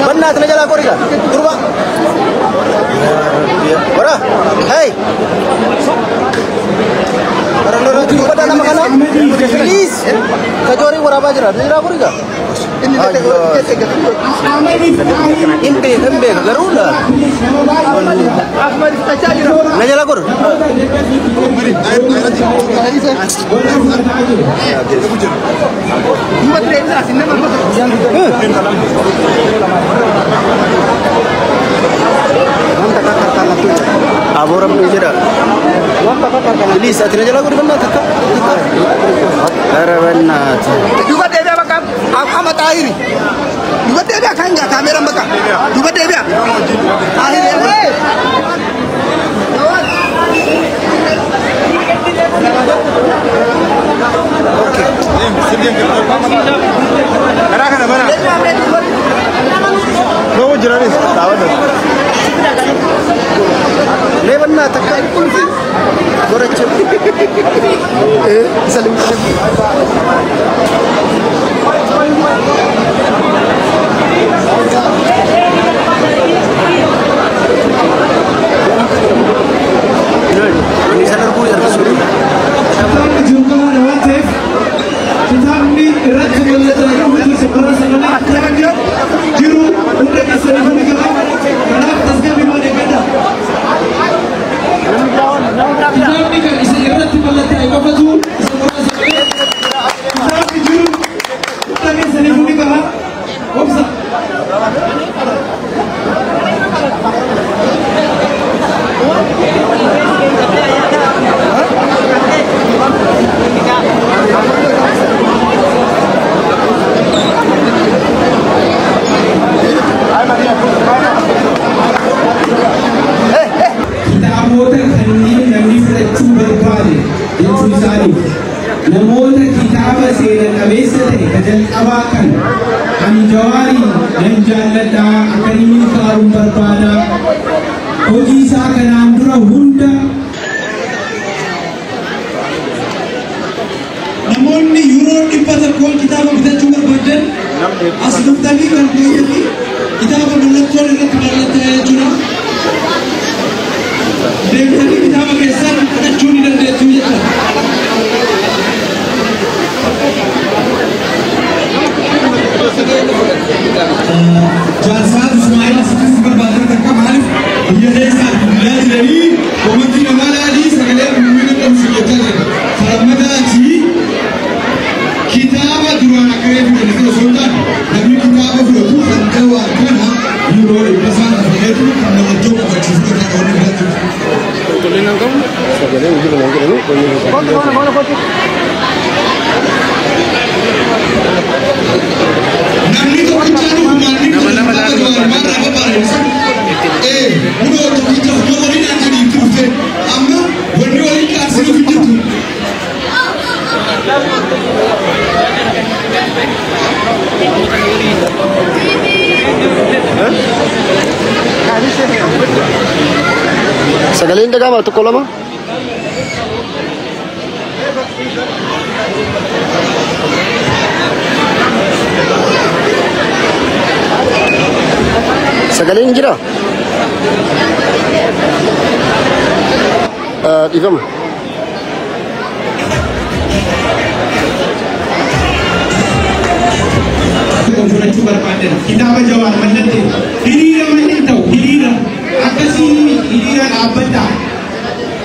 Benar, tenaga jalan korika. Turba. Ora, hey. Orang-orang turba dah nama kanan. Please. Kajori waraba jira, jira korika. Imbe, imbe, garula. Najala kor. Aboram bijira. Please, atina jala kor banna thakka. Ara banna. Duba deebi'a bakka amma xaahiri. Duba deebi'a kan gaa kaameeraan bakka. Duba deebi'a. Xaahiri. Karaa kana bana. Noo jiranis daawwadhu. Mee banna takka kulfi. Goracha. Salim salim. Kitaabota kanneen namni fudhachuu barbaade jechuu isaaniif namoota kitaaba seera qabeessa ta'e ka jalqabaa kan ani Jawaarii nan jaalladhaa akka inni milkaa'uun barbaada hojii isaa kanaan dura hunda namoonni yeroo 100 kitaaba bitachuu barbaadan as dhuftanii kan fayyadanii kitaaba mallattoon irratti mallattaa'ee jechuudha. Deemtanii kitaaba keessan fudhachuu ni dandeessu jechuudha. Jaarsaat Ismaa'eel asitti barbaadan takka maaliif biyya keessaa bilbilaa jiranii komantii namaa laalii sagalee bilbilaa qabsu jechaa jira. Farammataatii kitaaba duraan akka reefu jedhanii osoo hin taane namni kitaaba fudhatu kan Jawaar kana yeroo dhibba isaan hafeetu kan mallattoo qabachiisuu kan oolu filatu. Sagalee hojii kanaan jedhanii Namni tokkicha dhufu maalli kitaaba Jawaar maarraa babbareessa. Kunoo tokkicha yoo waliin aan jedhi itti dhufte amma wanni waliin qaarsinuuf hin jirtu. Sagaleen dhaga'amaa tokko lama. Sagaleen jira? Dhiifama. Fudhachuu barbaadan kitaaba Jawaar mallattee hiriira malee ta'u hiriira akkasii hiriira dhaabbata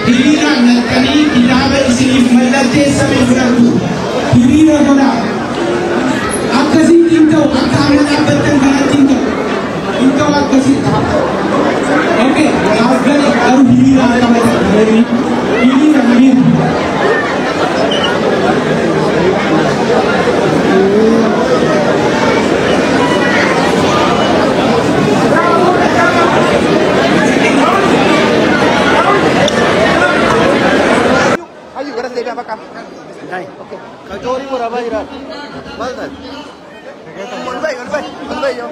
hiriira naqanii kitaaba isiniif mallatteessame fudhatu hiriira godhaa akkasitti hin ta'u akka amma dhaabbattan kanatti hin ta'u hin ta'u akkasitti okay dhaabbate garuu hiriira qabata hiriira hiriira. Ayo, garas deebi'a bakka. Kajori waraba jira. Maal taate? Ol ba'i, ol ba'i, ol ba'i yoo.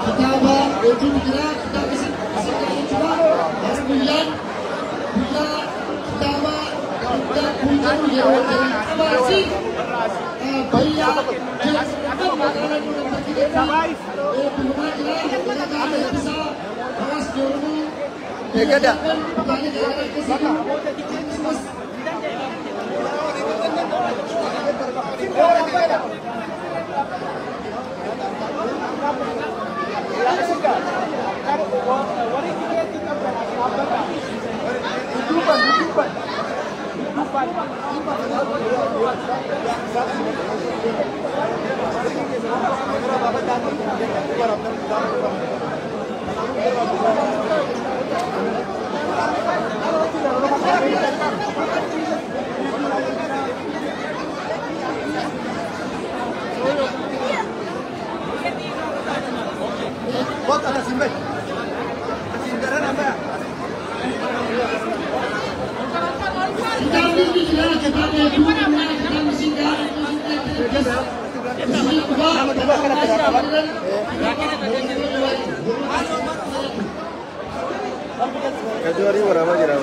Kitaaba hedduu jira. Kitaaba isin jechuudha. As guyyaan guyyaa kitaaba guddaa kun jedhu yeroo jalqabaati. Bayyaa jedhamu magaalaa Nuurambartii eebbifamaa jira. Egaa eebbisaa hawaasni Oromoo Eeggadha. kutaalee garaagaraa keessa jiru akkasumas Kitaabni ni jira, kitaabni hedduu jira, kitaabni isin gahaa isin dhufaa Jawarii waraabaa jira.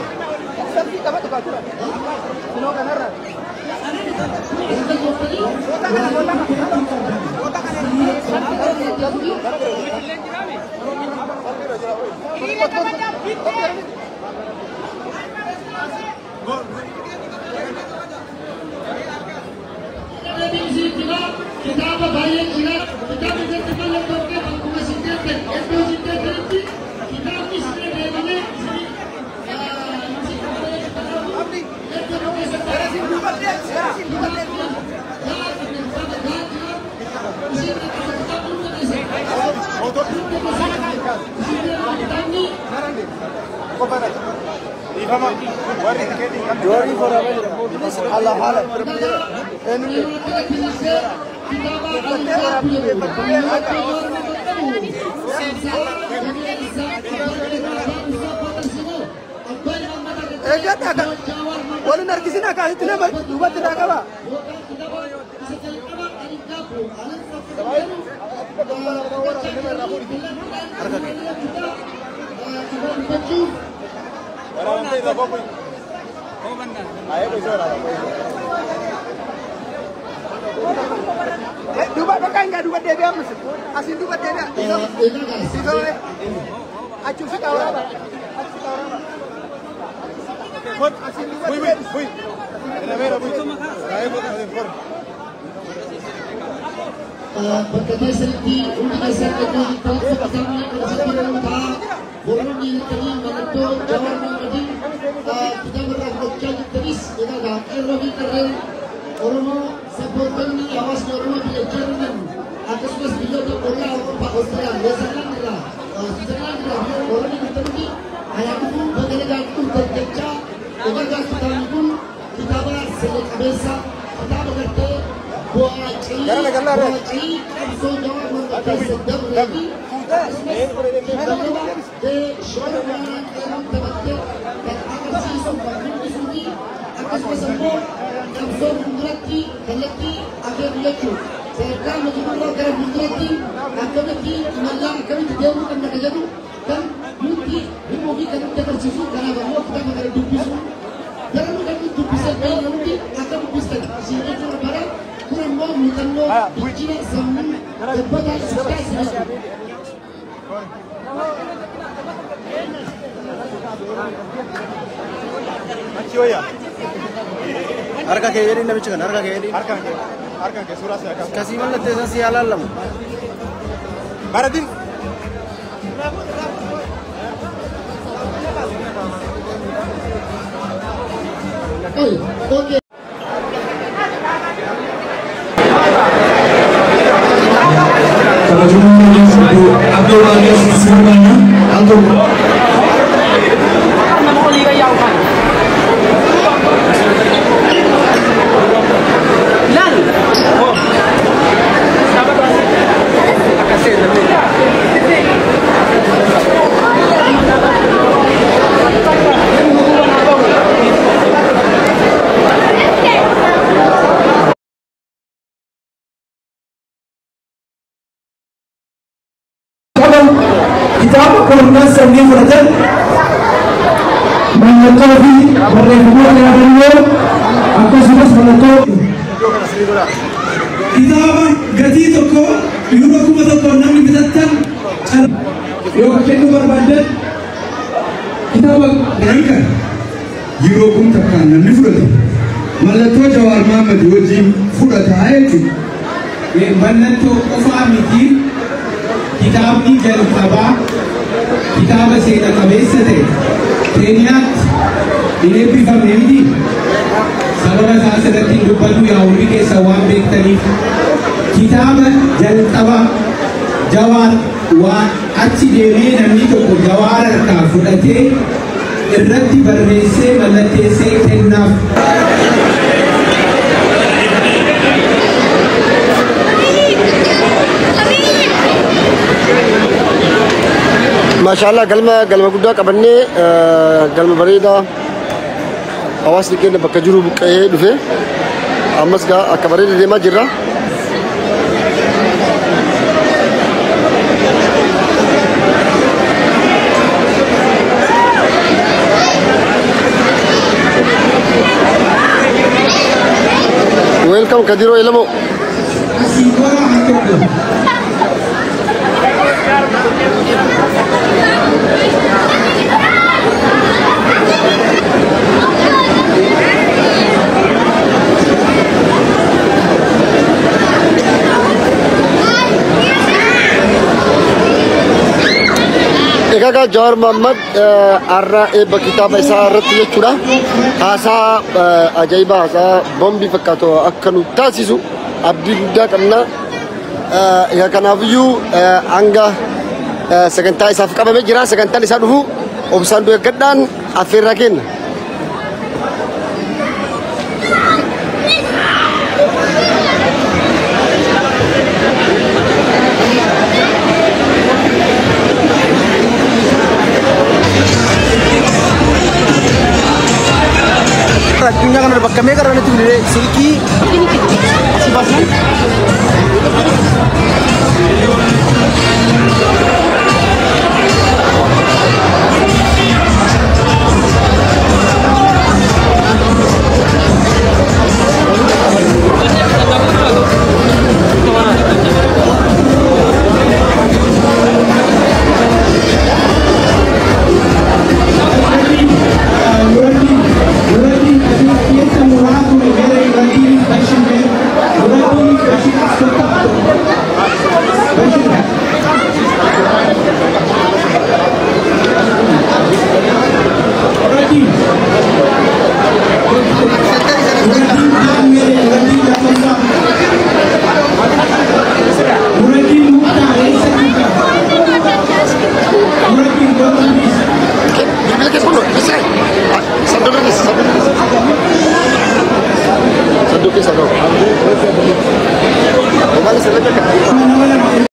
Kitaaba baay'ee jira. Kitaabni irratti mallattoo akkuma isin deemtan iddoo isin deemtanitti kitaabni isin deemamee isin Jawarii waraabaa jira. Allah haala. Eeggadha kan waliin harkisin akkasitti nama duubatti irraa qaba. Duuba bakka hin duuba deebi'aa musu. Asiin duuba deebi'aa. Siifamee. Achi ufi qaawwaaba. Achi qaawwaaba. Asiin duuba deebi'aa. Bakka keessatti hundi keessan iddoo jirtan kitaabni kan isin ta'a. Warroonni jirtanii mallattoo Jawaar Mohammadiin kitaaba irraa fudhachaa jirtanis egaa qeerroo fi qarreen Oromoo sabboontoonni hawaasni Oromoo biyya Jarman akkasumas biyyoota ollaa Awurooppaa Oostiriyaa Neezerlaand irraa Siwiizerlaand irraa biyya warroonni jirtanitti ayyaanni baga nagaan dhuftan jechaa egaa kitaabni kun kitaaba seera qabeessa kitaaba gartee bu'aa cayii qabsoo Jawaar Mohammad keessa dabree fi akkasumas shoora olaanaa qeerroon taphattee kan agarsiisu kan mul'isuu fi akkasumas immoo qabsoo fuulduratti kallattii akeeku jechuudha. Sadarkaa mootummaa gara fuulduratti akkamitti imallaa akkamitti deemuu qabna kan jedhu kan nutti himuu fi kan nutti agarsiisu kanaaf ammoo kitaaba kana dubbisu garuu kan nuti dubbisan beekna nuti akka dubbistan isin jechuu barbaada. Kun immoo muuxannoo bilchina sammuu gabbataa isin taasisa jechuudha. Harka kee jedhin namicha kana harka kee jedhin. Harkaan kee suuraa si'a kaasu. Kasii mallatteessan si halaalamu. Baratin. Okay. Kurnan sannii fudhatan mallattoo fi barreeffamoota yaadannoo akkasumas mallattoo kitaaba gatii tokko yuuroo 1000 namni bitattan yoo kennuu barbaaddan kitaaba Kan yeroo 1000 namni fudhate mallattoo Jawaar Mohaammed wajjin fudhata jechuudha. Mallattoo qofaa miti, kitaabni jalqabaa kitaaba seena qabeessa ta'e Keeniyaatti hin eebbifamne miti. Sababa isaa asirratti hin dubbatu, yaa hundi keessa waan beektaniif. Kitaaba jalqabaa Jawaar waan achi deemee namni tokko Jawaar harkaa fudhatee irratti barreessee mallatteessee kennaaf. Maashaallah, galma guddaa qabannee, galma bareedaa, hawaasni keenya bakka jiru buqqa'ee dhufe. Ammas gaa akka bareeda deemaa jirra. Welcome Kadiro Elamo. Asii gora haa tokko. Egaa gaa Jawaar Mohammad har'a eebba kitaaba isaa irratti jechuudha. Haasaa ajaa'ibaa, haasaa bombii fakkaatu akka nu taasisu abdii guddaa qabna. Egaa kanaafiyyuu hanga sagantaa isaaf qabamee jira. Sagantaan isaa dhufu obsaan nu eeggadhaan affeerraa kenna. Addunyaa kana bakka meeqa irra natti bilbilee silkii asii baasnaan.